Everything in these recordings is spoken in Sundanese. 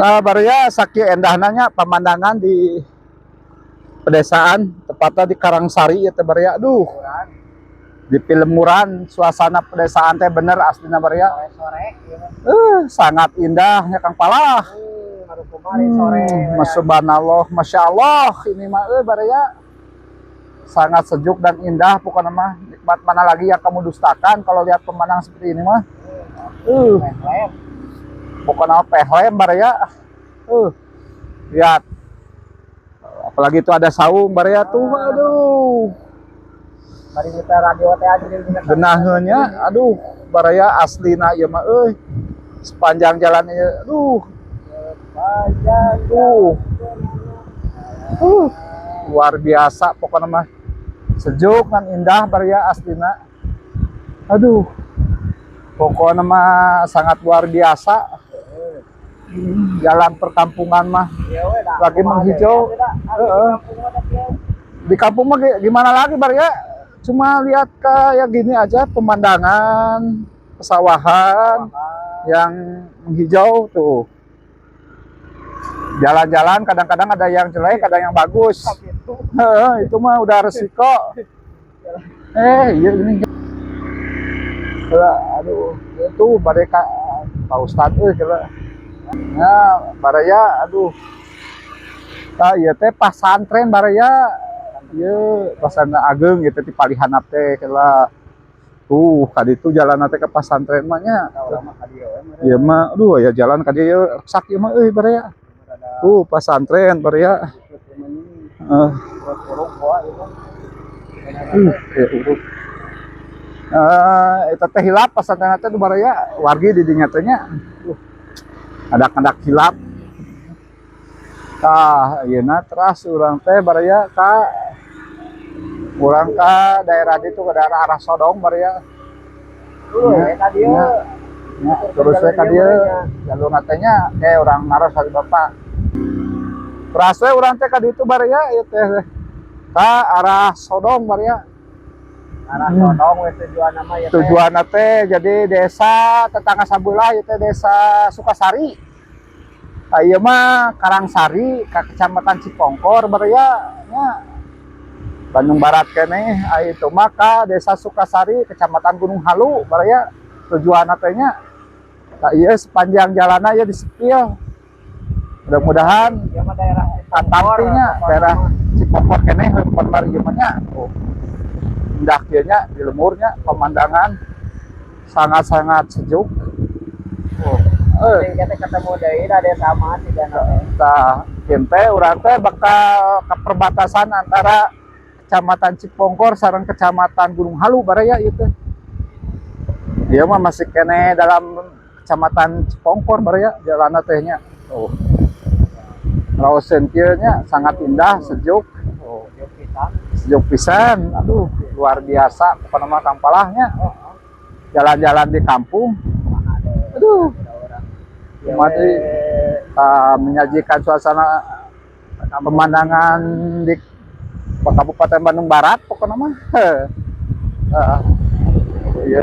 Nah, baraya, sakieu endahna nya pemandangan di pedesaan, tepatnya di Karangsari ya teh, baraya. Aduh, di Pilemuran suasana pedesaan teh bener aslina, baraya. Sore-sore ieu mah. Sangat indah ya, Kang Palah. Baru kemarin sore. Subhanallah, masya Allah, ini mah baraya sangat sejuk dan indah pokoknya mah. Nikmat mana lagi yang kamu dustakan kalau lihat pemandangan seperti ini mah. Lem. Pokoknya mah pehlem, baraya. Lihat. Apalagi itu ada saung, baraya tuh, aduh. Bari kita radio teh aja di Genaheunnya, aduh, baraya, aslina ieu mah euy. Sepanjang jalan ieu, aduh, Panjang. Tuh. Luar biasa pokoknya mah. Sejuk dan indah, baraya, aslina. Aduh. Pokoknya mah sangat luar biasa. Jalan perkampungan mah Iya we dah. lagi menghijau. Heeh. Di kampung mah gimana lagi, baraya? Cuma lihat kayak gini aja, pemandangan pesawahan yang menghijau tuh. Jalan-jalan kadang-kadang ada yang jelek, ada yang bagus. Heeh, itu mah udah resiko. Eh, iya ini. Aduh, itu mereka Pak Ustad euy kira. Nah, baraya, aduh. Tah, ieu teh pasantren, baraya. Ieu pasantren ageng ieu teh di palih handap teh kela. Tuh, ka ditu jalan teh ke pasantren mah nya. Ieu mah aduh, ya jalan ka dieu rusak ieu mah euy, baraya. Tuh pasantren, baraya. Heeh. Ya urut. Eh, eta teh hilap pasantren teh, baraya, wargi di dinya teh nya. Ada-ada hilap. Tah, ayeuna teras urang teh, baraya, ka urang ka daerah ditu, ke daerah arah Sodong, baraya. Tuh, tadi Ya. Ya, terus we ka dieu jalur teh nya, kayak urang naros hari Bapak. Teras we urang teh ka ditu, baraya, ieu teh ka arah Sodong, baraya. Arah Sodong we tujuan nama ya teh. Tujuan teh jadi desa tetangga sabelah ieu teh, Desa Sukasari. Tah, ieu mah Karangsari ka Kecamatan Cipongkor, baraya nya, Bandung Barat keneh. Aya itu mah ka Desa Sukasari, Kecamatan Gunung Halu, baraya, tujuan teh nya. Tah, ieu sepanjang jalanna ya disepil. Mudah-mudahan Ieu mah daerah katampinya daerah Cipongkor keneh heuh mari ieu mah nya. Oh. Indah kieu nya di lemburnya, pemandangan sangat-sangat sejuk. Oh. Eh, Kita ketemu deui da desa mah sigana teh. Tah, teh urang teh bakal ke perbatasan antara Kecamatan Cipongkor sareng Kecamatan Gunung Halu, baraya, ieu teh. Ieu mah masih keneh dalam Kecamatan Cipongkor, baraya, jalanna teh nya. Oh. Raoseun kieu nya, sangat indah, sejuk. Oh, Sejuk pisan. Sejuk pisan. Aduh, luar biasa pokoknya mah, Kang Palahnya. Jalan-jalan di kampung. Aduh, mati menyajikan suasana pemandangan di Kabupaten Bandung Barat pokoknya mah. Heeh. Iya.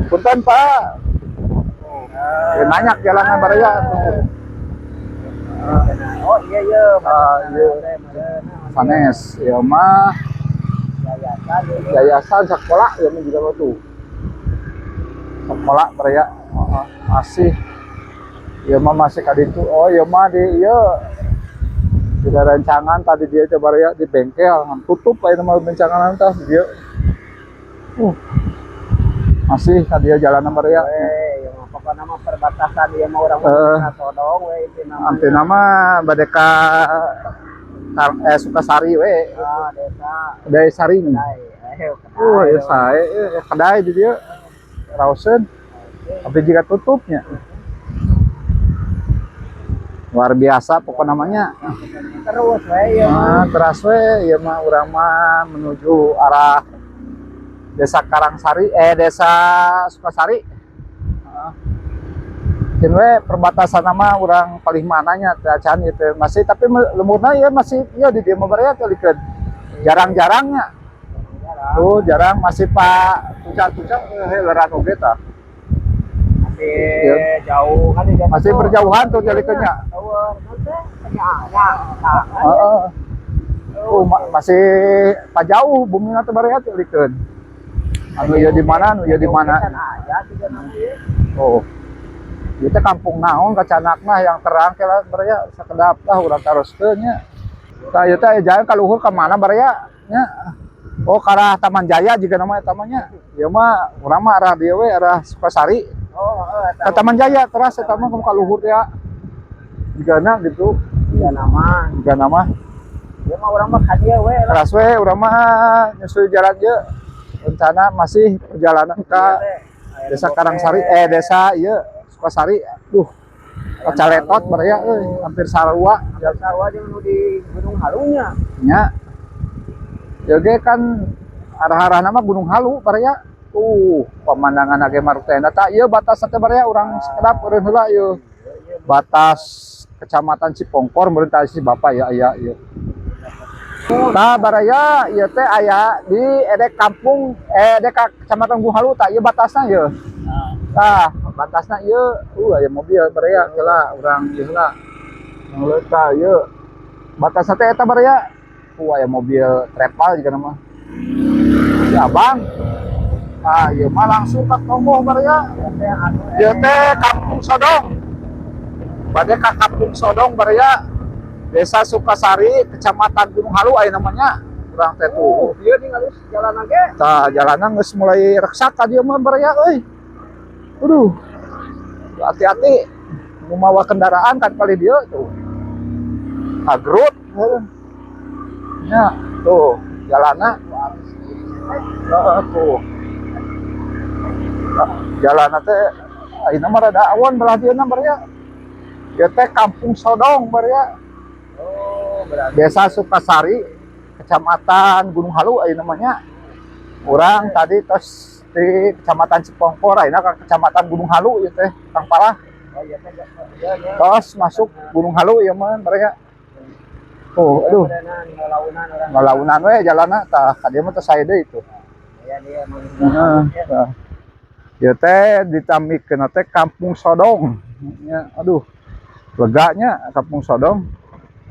Punten, Pak. Ya, banyak jalanan, baraya tuh. Oh iya. Ah, iya. Sanes, ya mah Yayasan ieu. Yayasan sekolah ya mah juga tuh. Sekolah, baraya. Heeh, masih ya mah masih kaditu. Oh, ya mah di ieu tidak rencangan tadi dia coba ya di bengkel tutup aja nama rencangan tah dia. Masih tadi dia jalan baraya. We, ieu mah pokokna mah perbatasan ieu mah urang mah Sodong we intina mah. Intina mah bade ka Sukasari we. Ah, desa. Kedai Sari. Kedai. Eh, kedai. Oh, ya saya kedai di dia raoseun. Tapi jika tutupnya luar biasa pokok namanya. Terus we ieu mah. Nah, teras we ieu mah urang mah menuju arah Desa Karangsari, eh, Desa Sukasari. Heeh. Mungkin we perbatasan nama urang paling mananya teh acan itu masih, tapi lemburna ya masih ya di dieu mah, baraya, teh likeun. Jarang-jarangnya. Jarang. Tuh jarang masih, Pak, puncak-puncak leran oge tah. Masih Iya. jauh kan di Masih berjauhan tuh jalikeunnya. Eueuh teh nya nya. Heeh. Oh, masih pajauh bumi teh baraya teh ulikeun. Anu ieu di mana, anu ieu di mana. Can aya tiga nanti. Oh. Ieu teh kampung naon kacanakna yang terang kela baraya, sakedap lah urang taroskeun nya. Tah, ieu teh aya jalan ka luhur ka mana baraya nya? Oh, ka arah Taman Jaya juga nama eta mah nya. Ieu mah urang mah arah dieu we, arah Sukasari. Oh, heeh eta. Ka Taman Jaya teras eta mah ka luhur ya. Jigana gitu, Tiga nama. jigana mah. Ieu mah urang mah ka dieu we lah. Teras we urang mah nyusul jalan ieu. Rencana masih perjalanan ke Desa Karangsari, eh, desa ieu Sukasari. Duh, kacaletot baraya euy, hampir sarua. Sarua jeung nu di Gunung Halunya. Nya. Ya ge kan arah-arah nama Gunung Halu baraya. Tuh, pemandangan ge marutena. Tah, ieu batas teh baraya, urang sakedap eureun heula ieu. Batas Kecamatan Cipongkor meureun tah si Bapak ya aya ieu. Tah baraya, ieu teh aya di edek kampung, eh, edek ka Kecamatan Gunung Halu. Tah, ieu batasna ieu. Tah, batasna ieu, aya mobil baraya, heula urang ieu heula. Ngeuleuh tah ieu. Batasna teh eta baraya. Aya mobil travel juga nama. Si Abang. Ah, ieu mah langsung ka Tonggoh baraya. Ieu teh Kampung Sodong. Bade ka Kampung Sodong baraya. Desa Sukasari, Kecamatan Gunung Halu aya namanya. Urang teh tuh. Oh, ieu nih halus jalan ge. Tah, jalanan geus mulai reksak ka dieu mah baraya euy. Aduh. Hati-hati nu mawa kendaraan kan kali dieu tuh. Agrut heuh. Ya, tuh jalanna. Heeh, tuh. Nah, jalanna teh ayeuna mah rada awon belah dieu na baraya. Ieu teh Kampung Sodong baraya. Oh, berarti Desa Sukasari, Kecamatan Gunung Halu ayeuna namanya. Urang tadi tos di Kecamatan Cipongkor, ayeuna ka Kecamatan Gunung Halu ieu teh, Kang Palah. Oh iya teh iya iya. Tos masuk Gunung Halu ieu mah baraya. Oh, aduh, Berenang, ngalaunan urang. ngalaunan we jalanna tah ka dieu mah teh sae deui itu. Ya dia emang. Heeh, tah. Ieu teh ditamikeun teh Kampung Sodong. Ya, aduh. Leganya Kampung Sodong.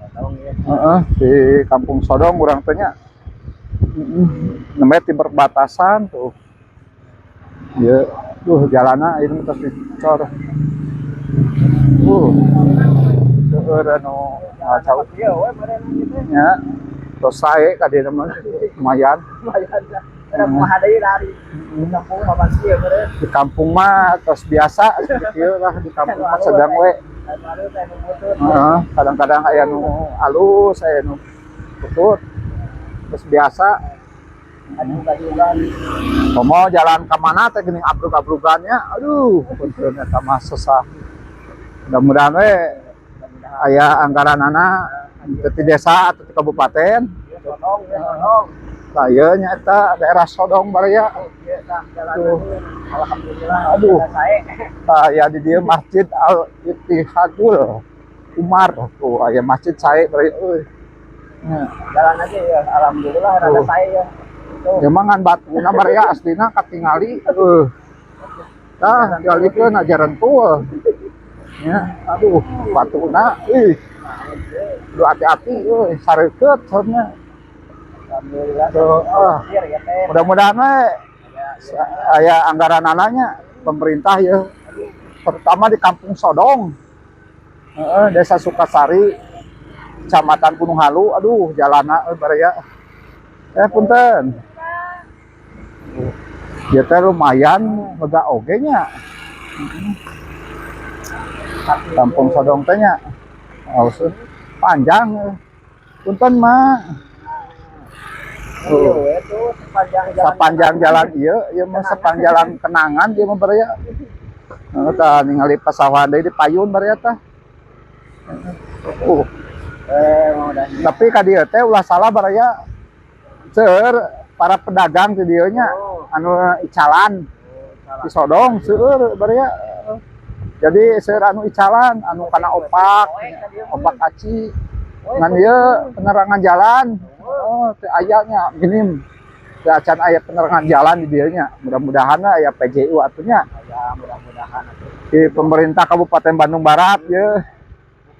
Sodong ya. Heeh, di Kampung Sodong urang teh nya. Heeh, namanya di perbatasan tuh. Ya, tuh jalanna ini tos dicor. Seueur anu ngacau Iya we berenang gitu. nya. Tos sae ka dieu mah lumayan. Lumayan lah. Ada kumaha deui lari. Di kampung mah pasti ya beureun. Di kampung mah tos biasa seperti ieu lah, di kampung mah sedang we. Lalu teh nu butut. Heeh, kadang-kadang aya nu alus, aya nu butut. Terus biasa. Aduh gadugan. Komo jalan ke mana teh geuning abrug-abrugannya, aduh, punten eta mah susah. Mudah-mudahan we aya anggaranana ti desa atau ti kabupaten. Ieu Sodong, ieu Sodong. Tah, ieu nya eta daerah Sodong baraya. Ieu tah jalanan. Tuh. Alhamdulillah. Aduh. Ada sae. Tah, ya di dieu Masjid Al Ittihadul Umar. Tuh aya masjid sae baraya euy. Nya. Jalan aja ya, alhamdulillah rada Tuh. sae ya. Tuh. Ya mah ngan batuna baraya aslina katingali eueuh. Tah, dialikeun ajaran tua. Ya, aduh, batuna ih. Aduh, hati-hati euy, sareukeut soalnya. Alhamdulillah. Tuh, ah. Iya ya teh. Mudah-mudahan we aya anggaranana pemerintah ya, terutama di Kampung Sodong. Heeh, Desa Sukasari, Kecamatan Gunung Halu. Aduh, jalanna euy baraya. Eh, punten. Ya teh lumayan lega oge nya. Kampung Sodong teh nya. Oh, panjang. Punten, Mak. Iya we tuh sepanjang jalan. Sepanjang jalan ieu, ieu mah sepanjang jalan kenangan dia mah baraya. Heeh, tah ningali pasawahan deui di payun baraya tah. Eh, mau dah. Tapi ka dieu teh ulah salah baraya, seueur para pedagang di dieu nya Oh. anu icalan Oh, di Sodong seueur baraya. Jadi seueur anu icalan, anu kana opak, opak aci. Ngan ieu penerangan jalan, oh, teu aya nya minim. Teu acan aya penerangan jalan di dieu nya. Mudah-mudahan aya PJU atuh nya. Ya, mudah-mudahan atuh. Di pemerintah Kabupaten Bandung Barat ya.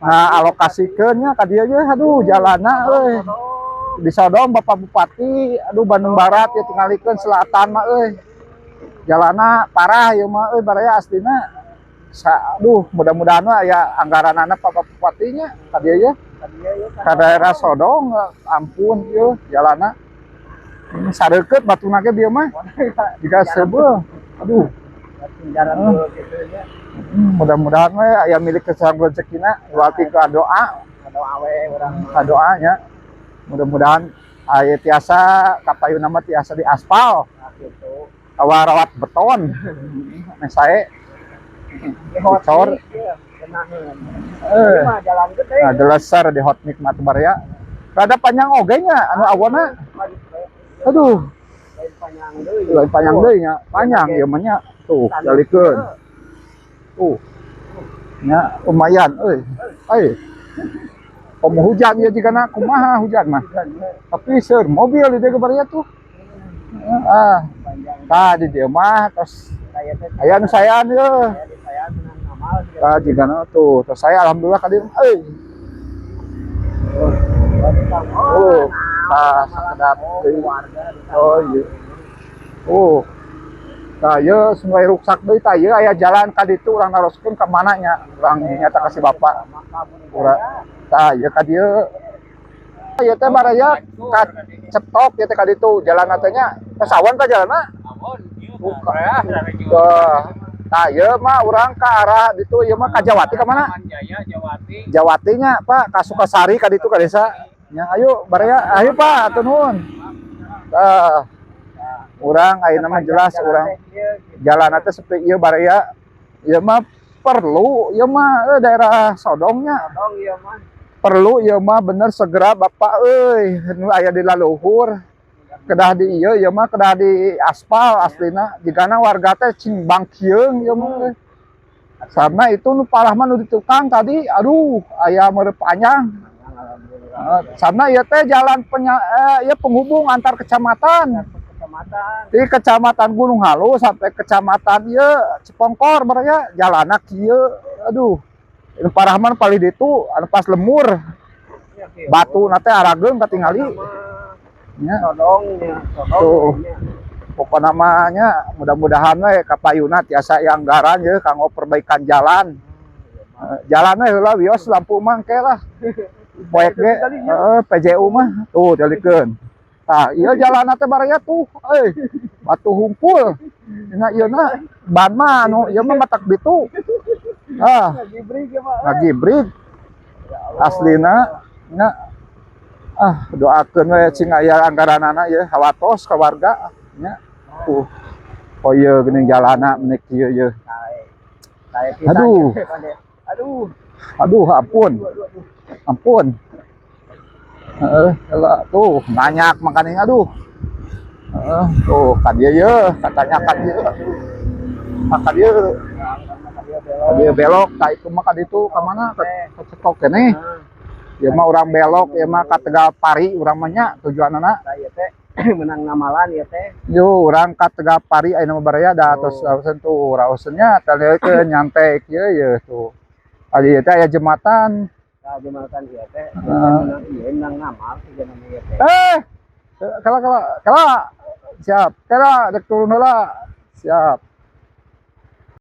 Ngalokasikeun nya ka dieu ge, aduh, jalanna euy. Disodong Bapak Bupati, aduh, Bandung Barat ya, tingalikeun selatan mah euy. Jalanna parah ieu mah euy, baraya, aslina. Aduh, mudah-mudahan mah aya anggaranana Pak Bupatinya ka dieu ya. Ka daerah Sodong, ampun ieu jalanna. Ini sareukeut batuna ge bieu mah. Jika seubeuh. Aduh, Jalan dulu gitu ya. Mudah-mudahan we aya milik kesang rezekina, wati ka doa, Doa we urang. Ka doanya. Mudah-mudahan aya tiasa kapayuna mah tiasa di aspal, Nah, gitu. rawat beton. Meh sae. Dicor. Kenaheun. Eh. Mah jalan gede. Nah, geleser di hot mix mah baraya. Rada panjang oge nya anu awana. Aduh, Lain panjang deui. Lain panjang deui nya. Panjang ieu mah nya. Tuh, jalikeun. Tuh. Nya lumayan euy. Euy. Komo hujan ya jigana kumaha hujan mah. Tapi seur mobil di dieu baraya tuh. Ah, Panjang. Tah di dieu mah tos Saya teh aya nu saean ye. Saya di saya menang amal. Tah jigana tuh, tos saya alhamdulillah ka dieu euy. Oh, tah sakedap deui. Keluarga. Oh iya. Oh. Tah ieu sungai ruksak deui, tah ieu aya jalan ka ditu, urang naroskeun ka mana nya. Urang nyata ka si bapak. Urang tah ieu ka dieu. Ieu teh baraya ka cetok ieu teh ka ditu jalan teh nya. Tos awan ka jalanna? Buka. Tah, tah ieu mah urang ka arah ditu, ieu mah ka Jawati ka mana? Jaya, Jawati. Jawatinya, Pak, ka Sukasari ka ditu ka desa. Nya ayo baraya, ayo Pak, atur nuhun. Tah. Urang ayeuna mah jelas urang jalan teh seperti ieu baraya. Ieu mah perlu ieu mah daerah Sodongnya. Sodong ieu mah. Perlu ieu mah bener segera Bapak euy, nu aya di laluhur. Kedah di ieu, ieu mah kedah di aspal aslina, jigana warga teh cing bangkieung ieu mah euy. Sama itu nu parah mah nu di tukang tadi, aduh, aya mere panjang. Sama ieu teh jalan ieu penghubung antar kecamatan. Kecamatan. Di Kecamatan Gunung Halu sampai kecamatan ieu Cipongkor baraya jalanna kieu, aduh. Nu parah mah nu palih ditu anu pas lemur, Ya, kieu. batu na teh arageung katingali. Nya. Sodong nya, Sodong. Tuh. Nya. Pokokna mah nya mudah-mudahan we kapayuna tiasa yang anggaran ye kanggo perbaikan jalan. Jalan we heula wios, lampu mah engke lah. Poek ge heeh PJU mah tuh jalikeun. Tah, ieu jalan teh baraya tuh, euy. Batu hungkul. Dina ieu na ban mah anu ieu mah matak bitu. Ah, Ngagibrig ya, Pak. Ngagibrig. Aslina nya ah doakeun we cing aya anggaranana ye hawatos ka warga nya. Tuh. Oh ieu geuning jalanna meuni kieu ye. Sae. Sae pisan. Aduh. Aduh. Aduh, ampun. Ampun. Heeh, heula tuh banyak makanya aduh. Heeh, tuh ka dieu ye, katanya ka dieu. Ah, ka dieu. Ka dieu belok, ka itu mah ka ditu ka mana? Ka Cetok keneh. Ieu mah urang belok, ieu mah ka Tegal Pari urang mah nya tujuanana. Saya teh menang namalan ya teh. Yo, urang ka Tegal Pari ayeuna mah baraya da tos raoseun tuh, raoseun nya taliekeun nyantai kieu ye tuh. Aya ieu teh aya jembatan. Nah, jembatan ieu teh Heeh. menang ieu menang ngamal sih nama ieu teh. Eh, kala kala kala siap. Kala dek turun heula. Siap.